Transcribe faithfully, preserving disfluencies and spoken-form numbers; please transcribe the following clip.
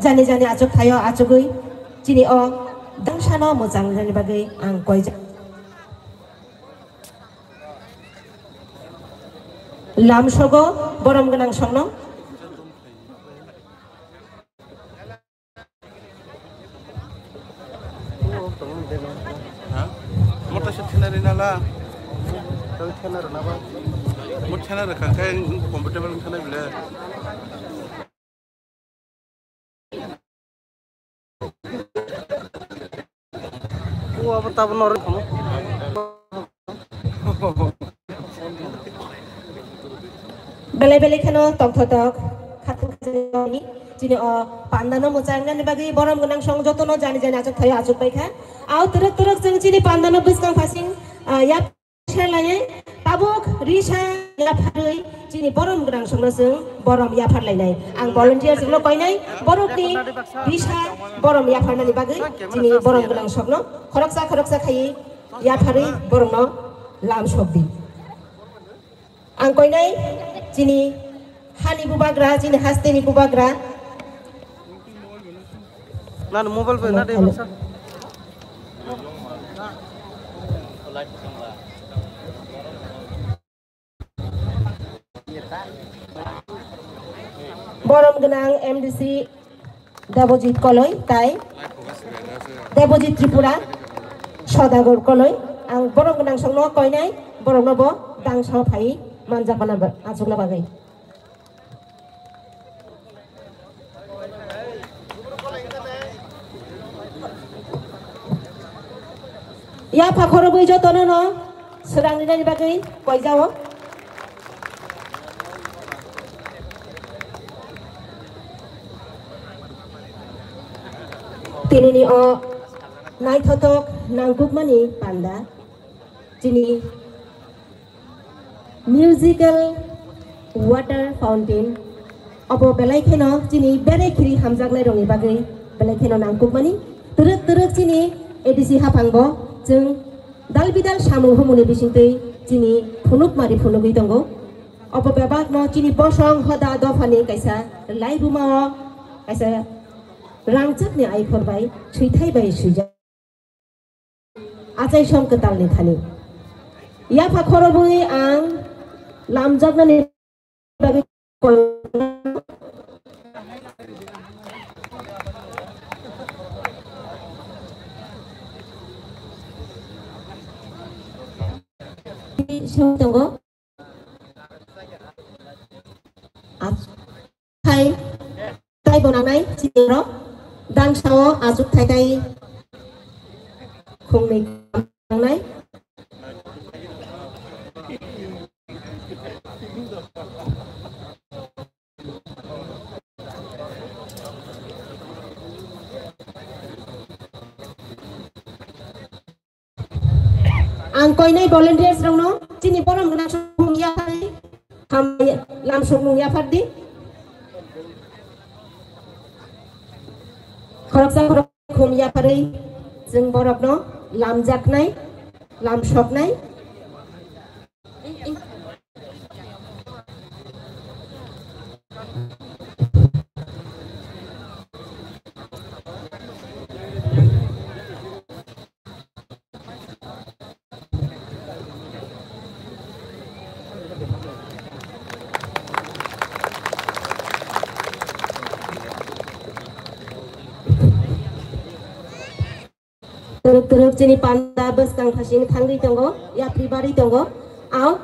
jani jani achuk thaio, achugwi chini o dangsano mwchang nani bagwi ang koijak. Lamsogo borom gwnang songno. Ha? Mota se thena ri nala. Tawi thena ri naba. Mota thena ri kha, khe comfortable thena bile. O abo tabuk norok kamo. Belai belai kheno tongthotok khatung khajani chini o pandano mwchang nani bagwi borom gwnang song jotono jani jani achuk thaio achuk bai kha. Au twrwk twrwk chwng chini pandano bwskang phasing, ah, yak Selai tabuk risa yapharwi chini borom gwnang songno chwng borom yaphar lainai. Ang volunteer chwngno koinai borokni risa borom yapharnani bagwi chini borom gwnang songno khoroksa khoroksa khaiwi yapharwi borokno lam sok di. Ang koinai chini hani bubagra, chini hasteni bubagra. Nang mobile bai na de baksa. Borom gwnang M D C Debojit Koloi tai Debojit Tripura Sodagar Koloi. Ang borom gwnang songno koinai borokno bo dangso phai manjakmana achukna bagwi. Yapha khorobwi jotono no swrang rinani bagwi koijao. Tinini o naithothok nangkukmani panda chini Musical water fountain. Obo belai kheno chini bere khiri hamjaknai rokni bagwi belai kheno nangkukmani. Twrwk twrwk chini A D C haphangbo chwng dal bidal samung humungni bisingtwi chini phunukmari phunugwi tongo. Obo bebakno chini bosong hoda dophani kaisa laibumao kaisa rangchakni aikhor bai swithai bai swijak. Achai song kwtalni thani. Yapha khorobwi ang lamjaknani bagwi song tongo. Hai, tai bo nangnai chini oro dangsao achuk thai tai khungni nangnai. Ang koinai volunteers rokno chini borom gwnang songmung yaphar di, hambai lam songmung yaphar di. Khoroksa khorok khum yapharwi chwng borokno lamjaknai, lamsoknai. Twrwk twrwk chini panda bwskang thasing thangwi tongo, yapri barwi tongo. Ang